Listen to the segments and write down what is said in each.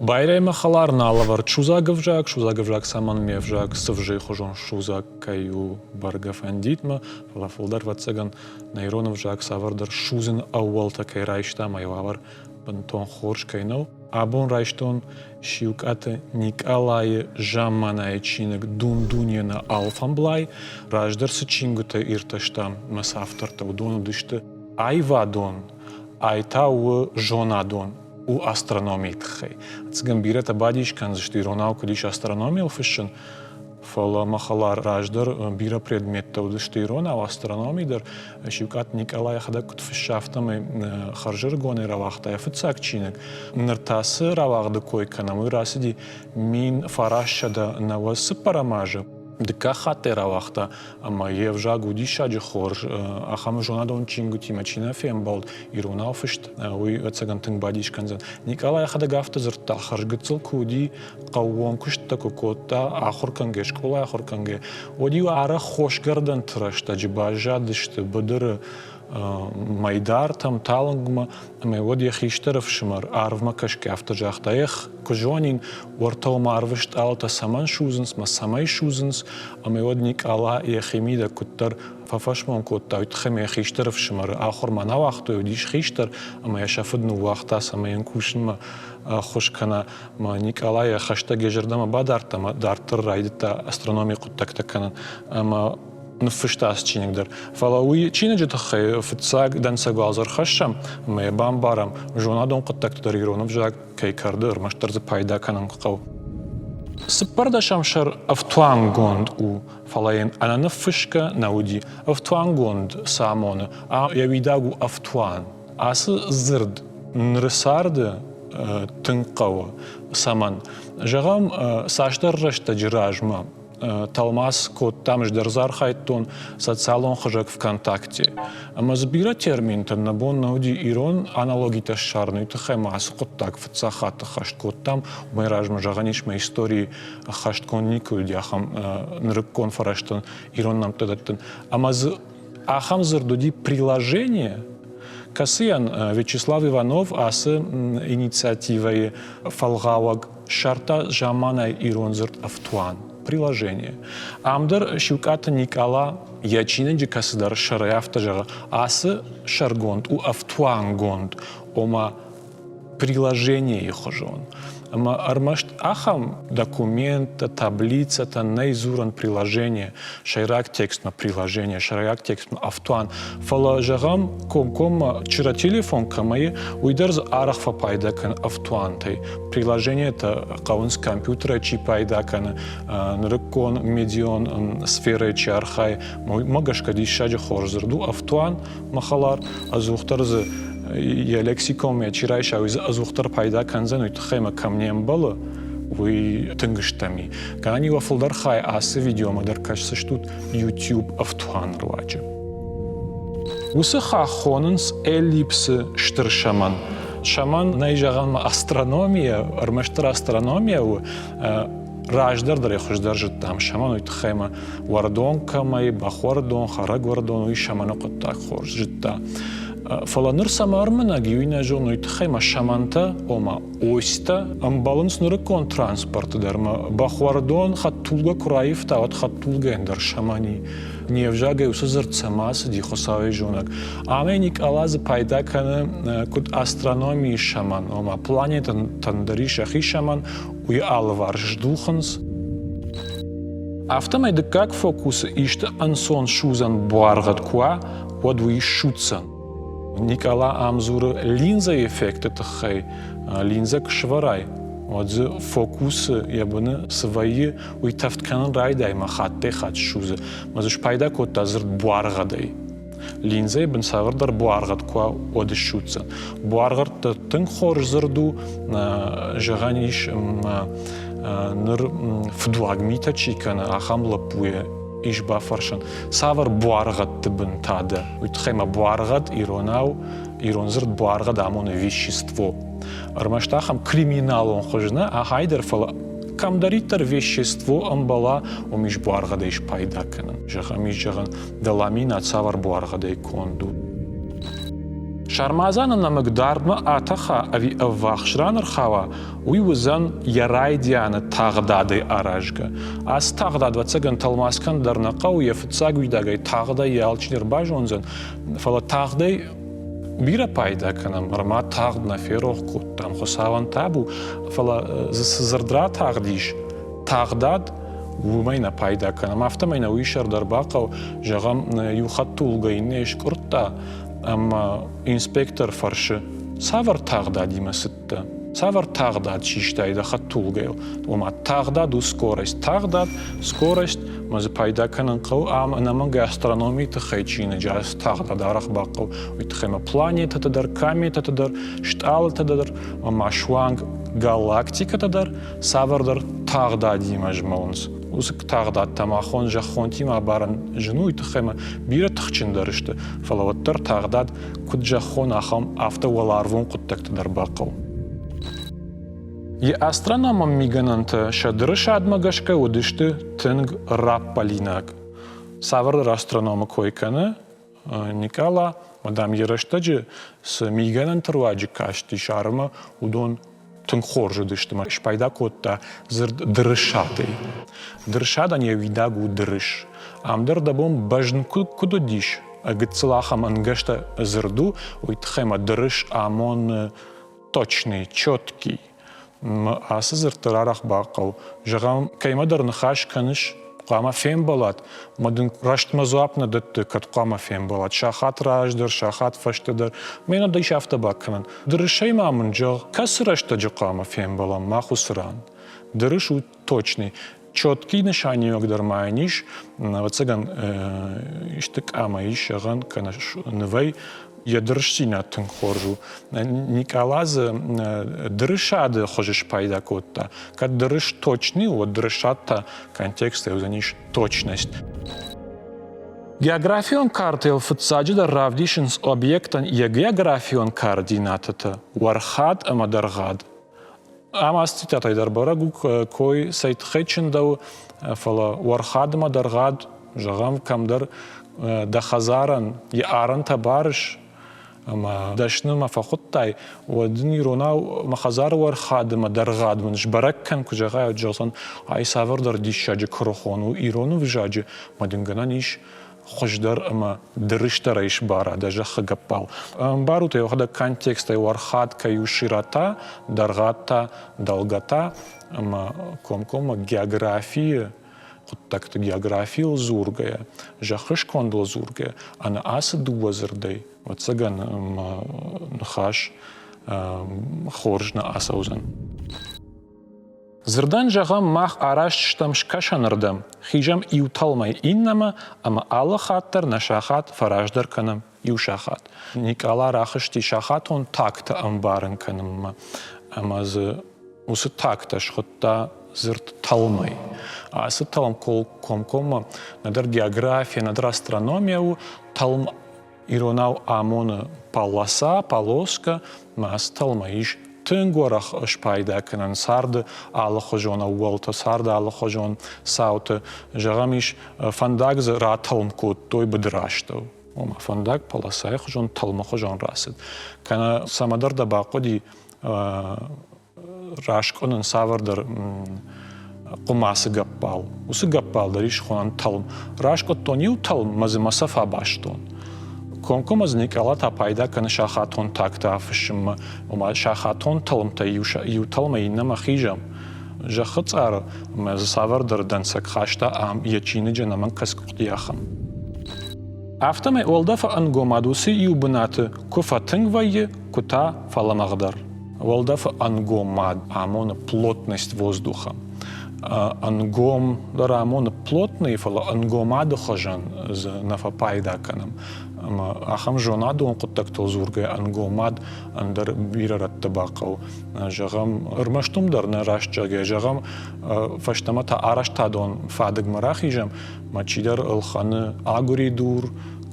Байраймӕ хӕлар нал ӕвӕрд судзаг ӕвзаг, судзаг ӕвзаг цӕмӕн ме взаг цывзыйы хуызон судзаг кӕй у, бӕргӕ фӕндид мӕ, фӕлӕ фылдӕр, ӕвӕццӕгӕн, нӕ ирон ӕвзаг цавӕрдӕр судзыны ӕууӕлтӕ кӕй райста ӕмӕ йӕ уавӕр бынтон хорз кӕй нӕу. Абон райстон Сиукъаты Никъалайы замманайы чиныг Дун-дуне нӕ алфӕмблай. Раздӕр цы чингуытӕ иртӕстам мӕ цы автортӕ, уыдон уыдысты аивадон, ай та у зонадон у астрономийы тыххӕй. Ӕцӕгӕн бирӕтӕ бадис кӕндзысты, иронау куыд ис астрономийыл фыссын, фӕлӕ мӕ хӕлар раздӕр бирӕ предметтӕ уыдысты иронау, астрономи дӕр. Сиукъаты Никъала йӕхӕдӕг куыд фыссы, афтӕмӕй хӕрзӕрыгонӕй рауагъта йӕ фыццаг чиныг. Ныр та цы рауагъды кой кӕнӕм, уый рацыди 1994 азы. Дыккаг хатт ӕй рауагъта ӕмӕ йе взаг у диссаджы хорз, ахӕм зонадон чингуытимӕ чи нӕ фембӕлд, иронау фыст, уый ӕцӕгӕн тынг бадис кӕндзӕн. Никъала йӕхӕдӕг афтӕ дзырдта, хӕрзгыццыл куы уыди, хъӕууон куысттӕ куы кодта, ахуыр кӕнгӕ, скъолайы ахуыр кӕнгӕ, уӕд-иу арӕх хосгӕрдӕнты рӕстӕджы баззадысты быдыры мӕйдартӕм, талынгмӕ, ӕмӕ уӕд йӕ хистӕр ӕфсымӕр арвмӕ кӕсгӕ афтӕ загъта, эх, куы зонин, уӕртӕ уым арвы стъалытӕ цӕмӕн судзынц мӕ цӕмӕй судзынц, ӕмӕ уӕд Никъала йӕхимидӕг куыддӕр фӕфӕсмон кодта, уый тыххӕй мӕ йӕ хистӕр ӕфсымӕры ахуырмӕ нӕ уагътой, уыдис хистӕр, ӕмӕ йӕ сӕ фыд ныууагъта, цӕмӕй йын кусынмӕ ӕххуыс кӕна. Мӕ Никъала йӕ хӕстӕг йӕ зӕрдӕмӕ бадардта ӕмӕ дарддӕр райдыдта астрономийы хъуыддӕгтӕ кӕнын. Ӕмӕ ныффыста ацы чиныг дӕр. Фӕлӕ уый чиныджы тыххӕй фыццаг дӕнцӕг уал дзы ӕрхӕссӕм ӕмӕ йӕ бамбарӕм, зонадон хъуыддӕгты дӕр ирон ӕвзаг кӕй кӕрды, ӕрмӕстдӕр дзы пайда кӕнын хъӕуы. Цыппӕрдӕсӕм сӕр ӕфтуангонд у, фӕлӕ йын ӕнӕныффысгӕ нӕ уыди. Ӕфтуангонд цы амоны? Йӕ уидаг у ӕфтуан. Ацы дзырд ныры царды тынг хъӕуы. Цӕмӕн? Зӕгъӕм, цасдӕр рӕстӕджы размӕ тӕлмац кодтам, ӕз дӕр дзы архайдтон социалон хызӕг ВКонтакте. Ӕмӕ дзы бирӕ терминтӕн нӕ бон нӕ уыди ирон аналогитӕ ссарын, уый тыххӕй ма ацы хъуыддаг фыццаг хатт ӕххӕст кодтам. Уымӕй размӕ, зӕгъӕн ис, мӕ историйы ӕххӕстгонд никуы уыди ахӕм нырыккон фӕрӕзтӕн ирон нӕмттӕ дӕттын. Ӕмӕ дзы ахӕм дзырд уыди приложение, кӕцыйӕн Вячеслав Иванов ацы инициативӕйы фӕлгъауӕг ссардта заманай ирон дзырд ӕфтуан, приложение. Ам дӕр Сиукъаты Никъала йӕ чиныджы кӕцыдӕр сӕрӕй афтӕ зӕгъы, ацы сӕргонд у ӕфтуангонд, ома приложениейы хуызон. Ӕмӕ ӕрмӕст ахӕм документтӕ, таблицӕтӕ нӕй дзурӕн приложение, сӕйраг текстмӕ приложение, сӕйраг текстмӕ ӕфтуан. Фӕлӕ, зӕгъӕм, комкоммӕ чырӕ телефон кӕмӕ и, уый дӕр дзы арӕх фӕпайда кӕны ӕфтуантӕй. Приложениетӕ хъӕуынц компьютерӕй чи пайда кӕны, нырыккон медион сферӕйы чи архайы. Уымӕ гӕсгӕ диссаджы хорз дзырд у ӕфтуан, мӕ хӕлар. Ӕдзухдӕр дзы йӕ лексиконмӕ чи райса, уый дзы ӕдзухдӕр пайда кӕндзӕн, уый тыххӕй мӕ кӕм не мбӕлы, уый тынг стӕм и. Гӕнӕн уӕ фылдӕр хай ацы видеомӕ дӕр кӕсдзыстут YouTube ӕфтуаны руаджы. Уыцы хахх хонынц эллипсы стыр сӕмӕн. Сӕмӕн, нӕй зӕгъӕн, астрономийӕ, ӕрмӕстдӕр астрономийӕ у, раздӕр дӕр ӕй хуыздӕр зыдтам сӕмӕн, уый тыххӕй ӕмӕ уӕрдон кӕмӕй, бӕхуӕрдон, хӕрӕгуӕрдон, уый сӕмӕны хъуыддаг хорз зыдта. Фӕлӕ ныр цӕмӕ ӕрмынӕг и, уый нӕ зоны, уый тыххӕй ма сӕмӕнтӕ, ома осьтӕ, ӕмбӕлынц нырыккон транспорты дӕр ӕмӕ бӕхуӕрдон хӕдтулгӕ куы раивта, уӕд хӕдтулгӕйӕн дӕр сӕмӕн и. Не взагӕй уыцы дзырд цӕмӕ цыди, Хуыцауӕй зонӕг. Ӕмӕ Никъала дзы пайда кӕны куыд астрономийы сӕмӕн, ома планетӕтӕн дӕр ис сӕхи сӕмӕн, уый алыварс здухынц. Афтӕмӕй дыккаг фокусы исты ӕнцон судзӕн буаргъӕд куы уа, уӕд уый ссудздзӕн. Никъала ам дзуры линзӕйы эффекты тыххӕй. Линзӕ куы сывӕрай, уӕд дзы фокусы йӕ быны цы вӕййы, уый тӕвд кӕнын райдайы ӕмӕ хаттӕй-хатт ссудзы. Ӕмӕ дзы спайда кодта дзырд буаргъӕдӕй. Линзӕйы бын цавӕрдӕр буаргъӕд куы уа, уӕд ссудздзӕн. Буаргъӕдтӕ тынг хорз дзырд у, зӕгъӕн ис, ныр фыдуаг митӕ чи кӕны, ахӕм лӕппуйӕ ис бафӕрсӕн, цавӕр буаргъӕдты бын та дӕ? Уый тыххӕй ма буаргъӕд иронау, ирон дзырд буаргъӕд амоны вещество. Ӕрмӕст ахӕм криминалон хуыз нӕ, ахайдӕр, фӕлӕ кӕмдӕриддӕр вещество ӕмбӕла, уым ис буаргъӕдӕй спайда кӕнын. Зӕгъӕм, ис зӕгъӕн, дӕ ламинат цавӕр буаргъӕдӕй конд у? Сармадзаны нӕмыг дардмӕ атӕха ӕви ӕввахс ран ӕрхауа, уый уыдзӕн йӕ райдианы тагъдадӕй аразгӕ. Ацы тагъдад, ӕвӕццӕгӕн, тӕлмац кӕнын дӕр нӕ хъӕуы, йӕ фыццаг уидагӕй тагъдӕй йӕ алчидӕр базондзӕн, фӕлӕ тагъдӕй бирӕ пайда кӕнӕм, ӕрмӕ тагъд нӕ ферох кодтам, Хуыцауӕн табу, фӕлӕ дзы цы дзырд ратагъд ис, тагъдад, уымӕй нӕ пайда кӕнӕм. Афтӕмӕй нӕ уый сӕр дӕр бахъӕуы, зӕгъӕм, иу хӕдтулгӕ иннӕйы скъуырдта, ӕмӕ инспектор фӕрсы, цавӕр тагъдадимӕ цыдтӕ? Цавӕр тагъдад систай дӕ хӕдтулгӕйыл? Ома тагъдад у скорость. Тагъдад, скорость, ма дзы пайда кӕнын хъӕуы ам ӕнӕмӕнгӕй астрономийы тыххӕй чиныджы ацы тагъдад арӕх бахъӕуы. Уый тыххӕй ма планетӕтӕ дӕр, кометӕтӕ дӕр, стъалытӕ дӕр, ӕмӕ суанг галактикӕтӕ дӕр цавӕрдӕр тагъдадимӕ змӕлынц. Уыцы тагъдад та махон зӕххонтимӕ абарын зын у, уый тыххӕй ма бирӕ тыхджындӕр сты, фӕлӕ уӕддӕр тагъдад куыд зӕххон, ахӕм афтӕ уӕларвон хъуыддӕгты дӕр бахъӕуы. Йӕ астрономон мигӕнӕнтӕ сӕ дырысадмӕ гӕсгӕ уыдысты тынг раппӕлинаг. Цавӕрдӕр астрономы кой кӕны Никъала, мадам йӕ рӕстӕджы цы мигӕнӕнты руаджы кастис армы, уыдон тынг хорз уыдысты ӕмӕ спайда кодта дзырд дырысадӕй. Дырысадӕн йӕ уидаг у дырыс. Ам дӕр дӕ бон бӕзн куыд уыдис, гыццыл ахӕм ӕнгӕстӕ дзырд у, уый тыххӕй ма дырыс амоны точный, четкий. Ацы дзырдты арӕх бахъӕуы. Зӕгъӕм, кӕимӕдӕр ныхас кӕныс, хъуамӕ фембӕлат, ӕмӕ дын рӕстмӕ дзуапп нӕ дӕтты, кӕд хъуамӕ фембӕлат. Сахат раздӕр, сахат фӕстӕдӕр. Мӕнӕ дӕ ис афтӕ бакӕнӕн. Дырысӕй ма мын зӕгъ, кӕцы рӕстӕджы хъуамӕ фембӕлӕм мах уыцы ран? Дырыс у точный. Четкий нысаниуӕг дӕр ма йын ис, ӕвӕццӕгӕн, исты къамӕ ис, зӕгъӕн, кӕнӕ нывӕй йӕ дырысдзинад тынг хорз у. Никъала дзы дырысады хуызы спайда кодта. Кӕд дырыс точный у, уӕд дырысад та контекстӕй уыдзӕнис точность. Географион картӕйыл фыццаджыдӕр равдисынц объектӕн йӕ географион координатӕтӕ, уӕрхад ӕмӕ дӕргъад. Ам ацы цитатӕй дӕр бӕрӕг у, кой цӕй тыххӕй чындӕуы, фӕлӕ уӕрхадмӕ дӕргъад, зӕгъӕм, кӕмдӕр дӕ хӕдзарӕн йӕ арӕнтӕ барыс ӕмӕ дӕснымӕ фӕхуыдтай, уӕд ын иронау мӕ хӕдзары уӕрхадмӕ дӕргъад мын сбӕрӕг кӕн, куы зӕгъай, уӕд зӕгъдзӕн, ай цавӕрдӕр диссаджы куырыхон у ирон ӕвзаджы, мӕ дын гӕнӕн ис хуыздӕр ӕмӕ дырысдӕрӕй сбара дӕ зӕххы гӕппӕл. Ӕмбарут ӕй, уӕхӕдӕг контекстӕй уӕрхад кӕй у широта, дӕргъад та дӕлгӕтӕ ӕмӕ комкоммӕ географийы хъуыддӕгты географийыл дзургӕйӕ, зӕххы скондыл дзургӕйӕ, ӕнӕ ацы дыууӕ дзырдӕй, ӕвӕццӕгӕн, ныхас хорз нӕ ацӕудзӕн. Дзырдӕн зӕгъӕм, мах арӕзт стӕм скӕсӕнырдӕм, хизӕм иу тӕлмӕй иннӕмӕ ӕмӕ алы хатт дӕр нӕ сахат фӕраздӕр кӕнӕм иу сахат. Никъала рахызти сахатон такты ӕмбарын кӕнынмӕ ӕмӕ дзы уыцы тактӕ схуыдта дзырд тӕлмӕй. Ацы тӕлм комкоммӕ нӕдӕр география, нӕдӕр астрономия у, тӕлм Иронау амоны полоса, полоска, мӕ ацы тӕлмӕ ис тынг уӕрӕх спайда кӕнӕн царды алыхуызон ӕууӕлтӕ, царды алыхуызон цауты. Зӕгъӕм, ис фӕндаг дзы ратӕлм кодтой быдыры астӕу. Ома фӕндаг полосайы хуызон, тӕлмы хуызон рацыд. Кӕнӕ цӕмӕдӕр дӕ бахъуыди раскъуынын цавӕрдӕр хъуымацы гӕппӕл. Уыцы гӕппӕл дӕр ис хонӕн тӕлм. Раскъуыдтон иу тӕлм, мӕ дзы мӕ цӕф абастон. Комкоммӕ дзы Никъала та пайда кӕны сахатон тактӕ афыссынмӕ, ома сахатон тӕлмтӕй иу тӕлмӕй иннӕмӕ хизӕм. Зӕххы цъары мӕ дзы цавӕрдӕр дӕнцӕг хаста ам йӕ чиныджы ӕнӕмӕнг кӕсгхъуыди ахӕм. Афтӕмӕй уӕлдӕфы ӕнгомад уыцы иу бынаты куы фӕтынг вӕййы, куы та фӕлӕмӕгъдӕр. Уӕлдӕфы ӕнгомад амоны плотность воздуха. Ӕнгом дӕр амоны плотный, фӕлӕ ӕнгомады хуызӕн дзы нӕ фӕпайда кӕнӕм. Ӕмӕ ахӕм зонадон хъуыддӕгтыл дзургӕ ӕнгомад ӕндӕр бирӕ рӕтты бахъӕуы. Зӕгъӕм, ӕрмӕст уым дӕр нӕ раст зӕгъгӕ, зӕгъӕм, фӕстӕмӕ та арӕзтадон фадыгмӕ рахизӕм, ӕмӕ чидӕр ӕлхӕны агуыридур,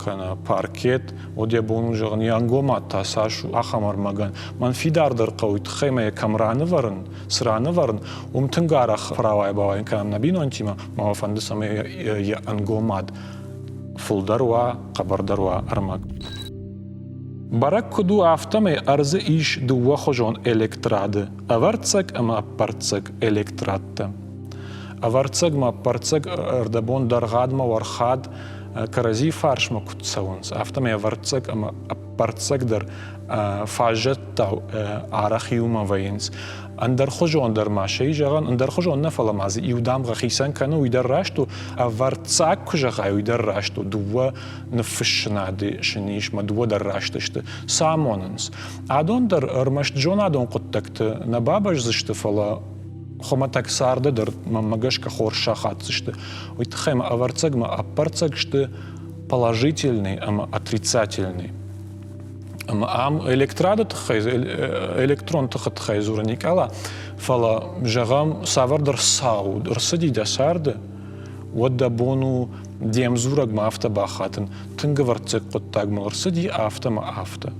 кӕнӕ паркет, уӕд йӕ бон у зӕгъын, йӕ ӕнгомад та цас у ахӕм ӕрмӕгӕн. Мӕн фидардӕр хъӕуы, тыххӕй мӕ йӕ кӕм ранывӕрын, цы ранывӕрын, уым тынг арӕх рауай-бауай кӕнӕм нӕ бинонтимӕ, мӕ мӕ фӕнды, цӕмӕй йӕ ӕнгомад фылдӕр уа, хъӕбӕрдӕр уа ӕрмӕг. Бӕрӕг куыд у, афтӕмӕй ӕрдзы ис дыууӕхуызон электрады – ӕвӕрццаг ӕмӕ ӕппӕрццаг электрадтӕ. Ӕвӕрццагмӕ ӕппӕрццаг ӕрдӕбон дӕргъадмӕ уӕрхад кӕрӕдзи фарсмӕ куыд цӕуынц, афтӕмӕй ӕвӕрццаг ӕмӕ ӕппӕрццаг дӕр фаззӕттау арӕх иумӕ вӕййынц. Ӕндӕрхуызон дӕр ма сӕ зӕгъӕн, ӕндӕрхуызон нӕ, фӕлӕ ма дзы иу дамгъӕ хицӕн кӕны, уый дӕр раст у. Ӕвӕрццаг куы зӕгъай, уый дӕр раст у. Дыууӕ ныффыссынады сын ис, мӕ дыууӕ дӕр раст сты. Цы амонынц? Адон дӕр ӕрмӕст зонадон хъуыддӕгты нӕ бабӕздзысты, фӕлӕ хуымӕтӕг царды дӕр мӕнмӕ гӕсгӕ хорз сахатдзысты. Уый тыххӕй ма ӕвӕрццагмӕ ӕппӕрццаг сты положительный ӕмӕ отрицательный. Ӕмӕ ам электрады тыххӕй, электрон тыхы тыххӕй дзуры Никъала, фӕлӕ, зӕгъӕм, цавӕрдӕр цау ӕрцыди дӕ царды, уӕд дӕ бон у де мдзурӕгмӕ афтӕ бахатын, тынг ӕвӕрццаг хъуыддаг мыл ӕрцыди, афтӕ мӕ афтӕ.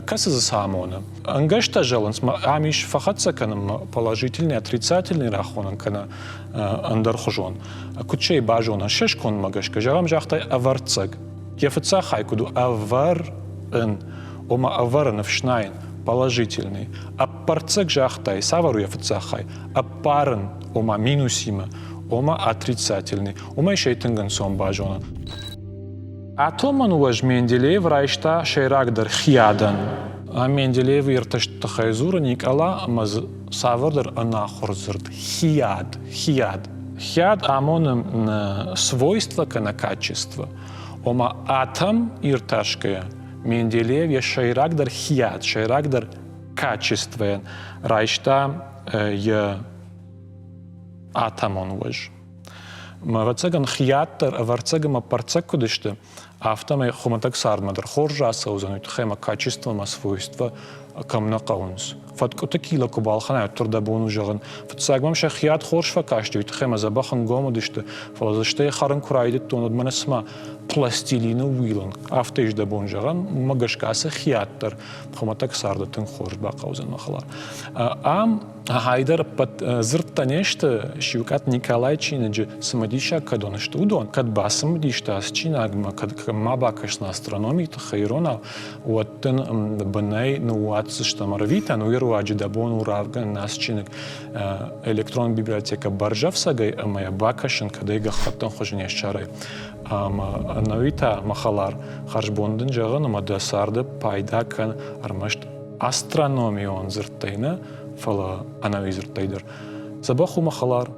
Кӕцы дзы цы амоны? Ӕнгӕстӕ зӕлынц, ам ис фӕхӕццӕ кӕнынмӕ положительный, отрицательный рахонӕн кӕнӕ ӕндӕрхуызон. Куыд сӕ базонӕн? Се скондмӕ гӕсгӕ, зӕгъӕм, загътай ӕвӕрццаг. Йӕ фыццаг хай куыд у ӕвӕрын, ома ӕвӕрын, ӕфснайын, положительный. Ӕппӕрццаг загътай, цавӕр у йӕ фыццаг хай? Ӕппарын, ома минусимӕ, ома отрицательный. Уымӕй сӕ тынг ӕнцон базонӕн. Атомон уӕз Менделеев райста сӕйрагдӕр хиадӕн. Менделеевы иртӕсты тыххӕй дзуры Никъала ӕмӕ дзы цавӕрдӕр ӕнахуыр дзырд хиад, хиад. Хиад амоны свойство кӕнӕ качество. Ома атом иртасгӕйӕ Менделеев йӕ сӕйрагдӕр хиад, сӕйрагдӕр качествойӕн райста йӕ атомон уӕз. Ӕвӕццӕгӕн, хиад дӕр ӕвӕрццаг ӕмӕ ӕппӕрццаг куыд сты, афтӕмӕй хуымӕтӕг цардмӕ дӕр хорз рацӕудзӕн, уый тыххӕй ӕмӕ качество ӕмӕ свойство кӕм нӕ хъӕуынц. Фӕткъуыты кило куы балхӕнай, уӕддӕр дӕ бон у зӕгъын, фыццаг мӕм сӕ хиад хорз фӕкасти, уый тыххӕй ӕмӕ дзӕбӕх ӕнгом уыдысты, фӕлӕ дзы стӕй хӕрын куы райдыдтон, уӕд мӕнӕ цыма пластилины ууилын, афтӕ ис дӕ бон зӕгъӕн, уымӕ гӕсгӕ ацы хиад дӕр хуымӕтӕг царды тынг хорз бахъӕудзӕн, мӕ хӕлар. Ам Гъайдӕр ӕппӕт дзырдтӕ не сты, Сиукъат Николай чиныджы цымыдисаг кӕдон сты, уыдон. Кӕд бацымыдис дӕ ацы чинагмӕ, кӕд ма бакӕсдзынӕ астрономийы тыххӕй иронау, уӕд дын бынӕй ныууадздзыстӕм ӕрвитӕн, уый руаджы дӕ бон у равгӕнын ацы чиныг электрон библиотекӕ бӕрзӕфцӕгӕй ӕмӕ йӕ бакӕсын, кӕд ӕй гӕххӕттын хуызы не ссарай. Ӕмӕ ӕнӕуи та, мӕ хӕлар, хӕрзбон дын зӕгъын ӕмӕ дӕ царды пайда кӕн ӕрмӕст астрономион дзырдтӕй нӕ, фӕлӕ ӕнӕуи дзырдтӕй дӕр. Дзӕбӕх у мӕ хӕлар.